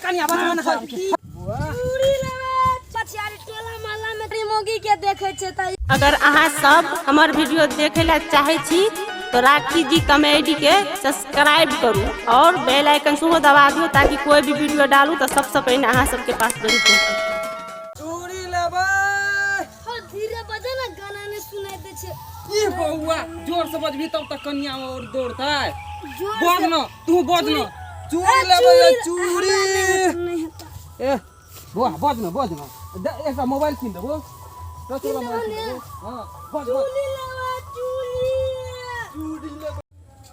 कनिया बचबा ने खाली। चूड़ी लेबै पछियारी टोला मोहल्ला में मौगी के देखै छै तऽ अगर अहाँ सब हमर वीडियो देखे ला चाहे छी तो राखी जी कॉमेडी के सब्सक्राइब करू और बेल आइकन सेहो दबा दियौ ताकि कोई भी वीडियो डालू तो सबसे पहिने अहाँ सबके पास जरूर पहुँचे। चूड़ी लेबै। हो, धीरे बजे ना, गाना नहीं सुनाई दे छै। ई बौआ, जोर से बजबी तब तक कनिया और दौड़तै। जोर बज से न तू, बज न। चूड़ी ए, लेबै, चूड़ी चूड़ी। हमरा नहीं हेतै, नहीं हेतै। ए बौआ, बज न, बज न। एकटा मोबाइल कीन देबो, टच वाला कीन मोबाइल कीन देबो। देबो। हां, बज बज। चूड़ी लेबै, चूड़ी। चूड़ी लेबै।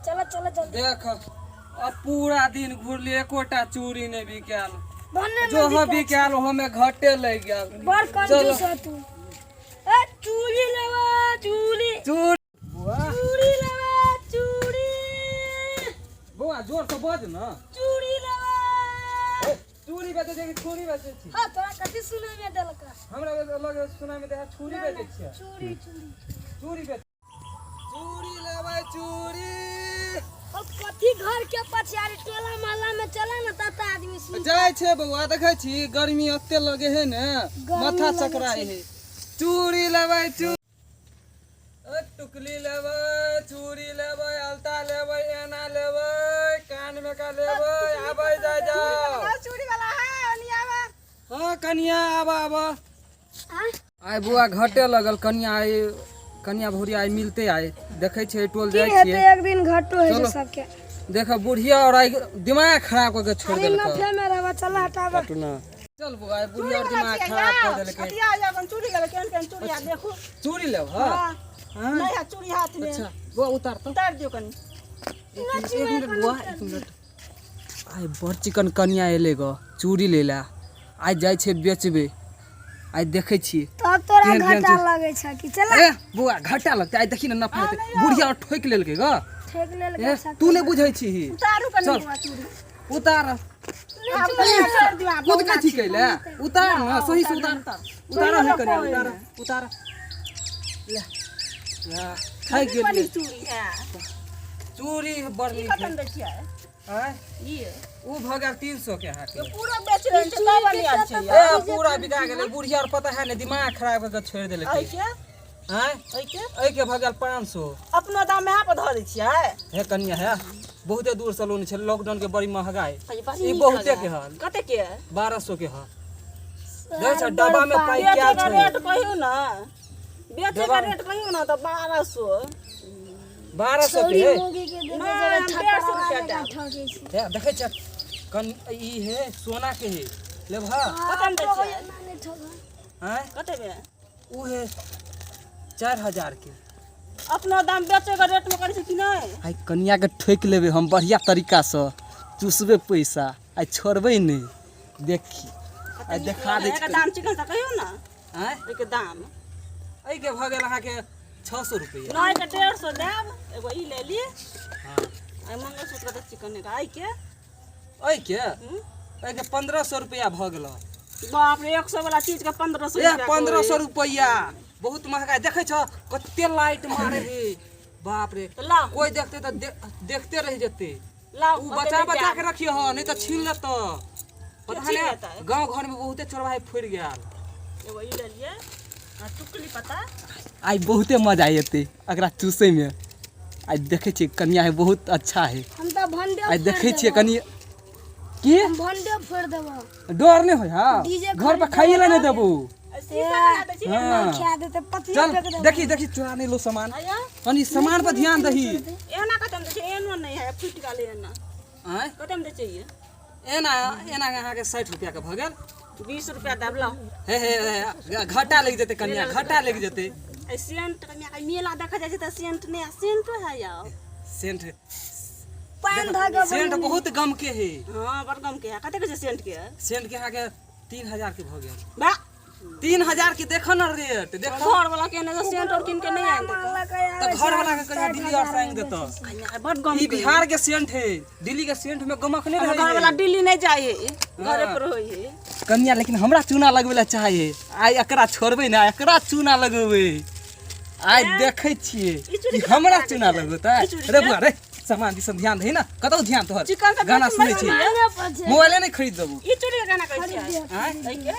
चलो चलो, जल्दी। देख, अब पूरा दिन घुरली, एकोटा चूड़ी नहीं बिकायल। भन्ने जो में ह बिकायल ओहो में घटे लग गेल। बड़ कंजूस है तू। ए, चूड़ी लेबै, चूड़ी। चूड़ी बौआ। चूड़ी लेबै, चूड़ी। बौआ, जोर से बज न। चूड़ी लेबै। ए, चूड़ी बेचै छै कि छुरी बेचै छी? हाँ, तोरा कथी सुनै में देलक? हमरा लगे सुनाइ में देखा छुरी बेचै छियै। चूड़ी, चूड़ी। चूड़ी बेच। चूड़ी लेबै, चूड़ी। और कथी घर के पछियारी टोला मोहल्ला में चला ना, तत आदमी सुन जाइ छै। बौआ, देखै छी गर्मी एते लगे है ने। गर्मी माथा लगे चकराइ छै। है। चूड़ी लेबै, चूड़ी। ए, टुकली लेबै, चूड़ी लेबै, अलता लेबै, एना लेबै, कान में का लेबै। आबै जाइ जाओ। चूड़ी वाला है ओनी आवा। हाँ कनिया, आबा आबा। आ? आइ बौआ घटे लगल कनिया। आइ कनिया भौरी आइ मिलते। आइ देखै छियै, टोल की जाइ हेतै? छियै। एक दिन घटो होइ छै चलो। सबके। देख, बुढ़िया और आइ दिमाग खराब कऽ के छोड़ि अरे देलक। नफे में रहबा, चल हटाबा। चल बौआ, आइ बुढ़िया और दिमाग खराब कऽ देलकै। चूड़ी लेबै, केहन केहन चूड़ी आ देखू। चूड़ी लेब? हाँ। हाँ। नहीं है चूड़ी हाथ में। अच्छा बौआ, उतार तो। उतार दियौ कनी। एक मिनट बौआ, एक मिनट। आइ बड़ चिकन कनिया एलै ग चूड़ी लै ला। आइ जाइ छै बेचबै, आइ देखै छियै। तब तोरा केहन केहन घाटा चीज? लगै छै कि चल। ए बौआ, घाटा लगतै? आइ देखी ने, नफा हेतै। बुढ़िया और ठोकि लेलकै ग। ठेक लेल। ए, तू नहि बुझै छीही। उतारू कनी। चल। बौआ, चूड़ी उतार। उतार दियौ आब। खुद कथी कैले? उतार न, सही से उतार। उतार है कनिया, उतार उतार। ले ले, खाइ गेलियै। चूड़ी है। चूड़ी बड़ नीक है। कतन दै छियै? आँय? ई उ भऽ गेल 300 के अहाँके। पूरा बेच रहल छै तब बढ़िया छै। ए, पूरा बिका गेलै। बुढ़िया आर पता है ने, दिमाग खराब कऽ के छोड़ि देलकै। एहिके? आँय? एहिके? एहिके भऽ गेल 500। अपनो दाम इएह पर धऽ दै छियै। हे कनिया, हे बहुते दूर से लोन छै। लॉकडाउन के बड़ी महंगाई। ई बड़ी ई नीक बहुते हय। के हल। कते के? 1200 के ह। देखै छ, डब्बा में पाई बेचे क्या के छै? रेट कहियौ ने, बेचे के डब्बा- रेट कहियौ ने तऽ 1200। 1200 के छौरी हे। मौगी के देखे नहि, जेबै हम 150 ठकरा रुपया जकाँ देब। ठकै छै। हे देखै छ कन, ई हे सोना के हे, लेब हा? कते मे दै छियै? एना नहि ठकै। आँय? कते मे? उ हे 4000 के। अपनो दाम बेचे के रेट मे करै छै कि नहि? आइ कनिया के ठोकि लेबै हम बढ़िया तरीका से, चूसबै पैसा, आइ छोड़बै नहि। देखी, आइ देखा दै एकर छी। दाम चिकन से कहियौ ने। आँय? एहिके दाम। एहिके भऽ गेल अहाँके 600 रुपैआ। नहि, एहिके 150 देब। एगो ई ले ली। हँ। आ मंगलसूत्र के चिकन के एहिके? एहिके? एहिके 1500 रुपैआ भऽ गेल। बाप रे, 100 वाला चीज के 1500? ए, 1500 रुपैआ, बहुत महंगा। देखै छ कते लाइट मारे हे, बाप रे। तऽ लाउ। कोई देखते तऽ देखते रहि जेतै। लाउ। उ बचा बचा के रखिए ह, नहीं तऽ छीन लेतऽ, पता छीन है? लेतै? गांव घर में बहुते चोरवाहे फुरि गेल। एगो ई ले लियै आ टुकली पता। आइ बहुते मजा एतै एकरा चूसै में। आइ देखै छियै, कनिया है बहुत अच्छा है। हम तऽ भंडे आइ देखै छियै कनि की। हम भंडे फोड़ि देबो। डर नहि होइ हा? डीजे घर पर खाइए ला नहि देबू। शीशा लगा दै छी। हाँ। खा देते पतली चल। फेंक देबो। देखी देखी, चोरा नहि लो सामान। आया। कनि सामान पर ध्यान दही। एना कते मे दै छै? एनो नहि है, फुटि गेल एना। आँय? कते मे दै छै ई? एना एना अहाँके 60 रुपया के भऽ गेल। 20 रुपया देब, लाउ। हे हे हे, घाटा लागि जेतै कनिया, घाटा लागि जेतै। ए, सेंट कनिया, मेला देखै जाइ छै तऽ सेंट नहि, सेंटो है यौ। सेंट। पानि धऽ के। सेंट बहुत गम के है। हाँ, बड़ गम के है। कते के छै सेंट के? सेंट के अहाँके 3000 के भऽ गेल। बा! 3000 के। देखो न रेट देखो। घर वाला के ने सेंट और किन के नहीं आन देतै। तऽ घर वाला के कहिया दिल्ली और से आनि देतऽ। कनिया, बड़ गम ई बिहार के सेंट है, दिल्ली के सेंट में गमक नहीं घर रहे। वाला दिल्ली नहीं जाइ है, घरे पर होई है। कनिया लेकिन हमरा चूना लगबै लए चाहे। आइ एकरा छोड़बै ना, एकरा चूना लगेबै। आइ देखै छियै ई चूड़ी कि हमरा चूना लगेतै। ई चूड़ी रे के? बुआ रे। सामान दिसन ध्यान दही ना कतौ ध्यान तोहर चिकन से गाना बेसी सुनै छी मोबाइले पर छै मोबाइले नहि खरीद देबू ई चूड़ी के गाना कहै छियै आँय एहिके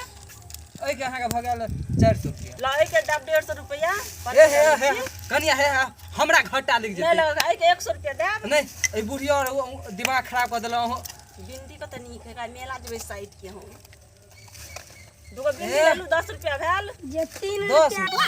एहिके अहाँके भऽ गेल 400 रुपया ल एहिके दाम 150 रुपया हे हे हे कनिया हे हे हमरा घाटा लागि नहि जेतै लग एहिके 100 रुपया देब नहि एहि बुढ़िया आओर दिमाग खराब कऽ देलहुँ बिंदी कते नीक है मेला जेबै साइड के हम दूगो बिंदी ए। लेलू 10 रुपया भेल जे 3 दस रुपया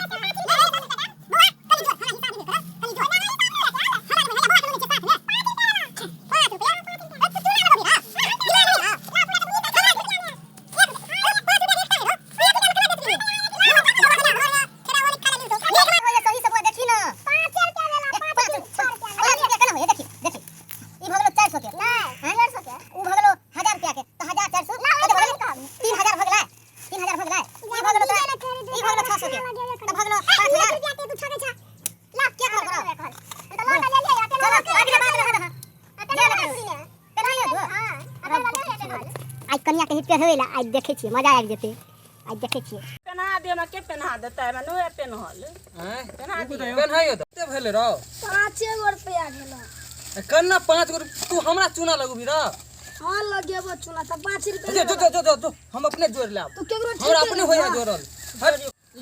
आइ कनिया के हिट पेहबै ला आइ देखै छियै मजा आबि जेतै आइ देखै छियै पेन्हा दे हमरा के पेन्हा देतै हमरा नहि पेन्हल आँय पेन्हा दिअ पेन्हाइयो तऽ कते भेलै रौ 5 गो रुपया भेलो कन्ना 5 गो तू हमरा चूना लगबी रौ हाँ लगेबो चूना तऽ 5 रुपया जो जो जो जो जो हम अपने जोड़ लाब तू केकरो हमरा अपने होइया जोड़ल हट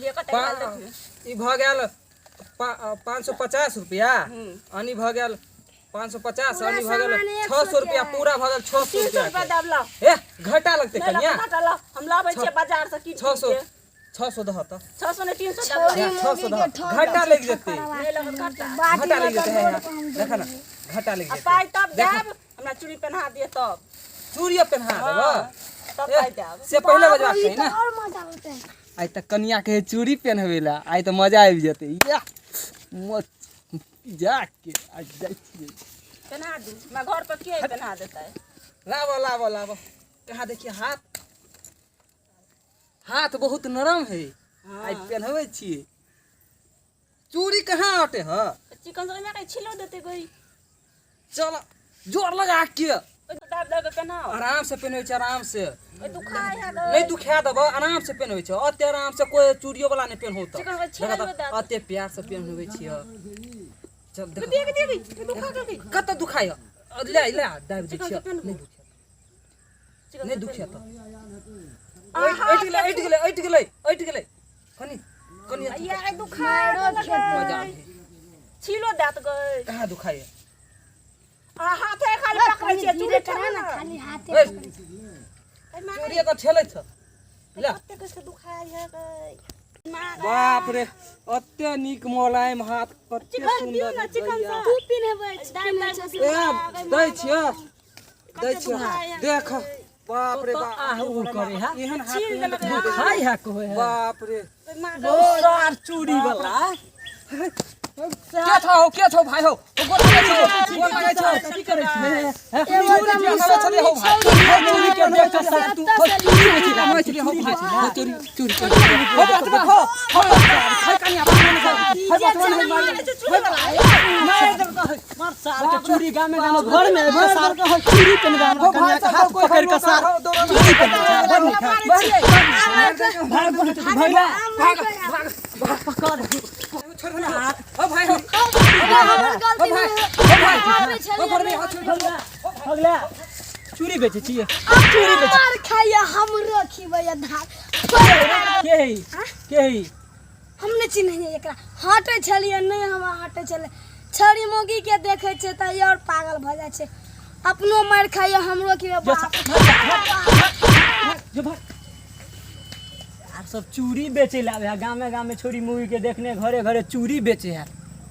ले कते देखियौ ई भऽ गेल 550 रुपया अनी भऽ गेल 550 अनी भऽ गेल 600 रुपया पूरा भऽ गेल 600 300 रुपया देब ला हे घाटा लगतै नहि कनिया घाटा ला हम लाबै छियै बाजार से कीन 600 600 दह तऽ 600 नहि 300 देब 600 दह घाटा लागि जेतै नहि लगत घाटा घाटा लागि जेतै देख ना घाटा लागि जेतै पाइ तब देब हमरा चूड़ी पेन्हा दिअ तब चूड़ियो पेन्हा देब तब पाइ देब से पहिले बजबाक चाही ना और मजा होतै आइ तऽ कनिया के चूड़ी पेन्हबै ला आइ तऽ मजा आबि जेतै या जाके आइ जाइ छियै पेन्हा दू हमरा घर पर के पेन्हा देतै लाबो लाबो लाबो कहाँ देखिए हाथ हाथ बहुत नरम है आइ पेन्हबै छियै चूड़ी कहाँ अटे ह चिकन से के छिलो देते कोई चल जोर लगा के दाब दाब के पेन्हाओ आराम से पेन्हबै छै आराम से ओइ दुखाय है नहीं दुखा देबो आराम से पेन्हबै छै अते आराम से कोई चूड़ियो वाला नहीं पेन्हौ तऽ चिकन के छिलै देखऽ तऽ, देत। अते प्यार से पेन्हबै छियै चल देख देख देख दुखा गेल कतऽ दुखाय ले ले दाबि दै चिकन छियै से पेन्हबो। नहीं दुखाय नहीं दुखाय तऽ आहा ऐट गेलै ऐट गेलै ऐट गेलै ऐट गेलै कनि कनि या दुखाय मजा आबै छिलो देत गई कहाँ दुखाय आ हाथे खाली पकड़ै छियै चूड़ी धीरे करा ठेला ना ना खाली हाथे ए पकड़ै छै। चूड़िया तऽ ठेलै छ ले कते कैसे दुखाय है गई बाप रे अते नीक मोलायम हाथ कते चिकन दियौ सुंदर ना चिकन लगैया। तू पिन्हबै पिन्है छै ए दै छियै दै छियै देख बाप रे बाप आह उ करे है एहन हाथ छील देलक खाई है कोई है बाप रे सार चूड़ी वाला के छौ हौ के छौ भाई हौ ओ गोर लागै छौ गोर लागै छौ की करे छी चूड़ी पेन्हले छलियै हौ भाई हौ चूड़ी पेन्हले छलियै तू हौ चूड़ी पेन्हले छलियै हौ भाई हौ चूड़ी चूड़ी हौ बचबा हौ हौ है कनिया बचबा है बचबा नहीं मार मार सार के चूड़ी गामे गामे घर में आबि के सार चूड़ी पेनबा हमरा कन्या के हाथ पकड़ के सार चूड़ी पेनबा बड़ नीक भाग भगला पकड़ हौ भाई हौ हमर गलती भाई नहि हौ भाई मारै हौ छलियै घर में हौ छोड़ भगला चूड़ी बेचै छियै मार खाइया हमरो खिबैया धार के है के है हम नहि चिन्हैयै एकरा हटै छलियै नहि हमरा हटै छलै छड़ी मौगी के देखै छै तऽ ई आओर पागल भऽ जाइ छै अपनो मारि खाइया हमरो खिबै बाप जो भाग आब सब चूड़ी बेचे ला आबे है गामे गामे छोरी मुगी के देखने घरे घरे चूड़ी बेचे है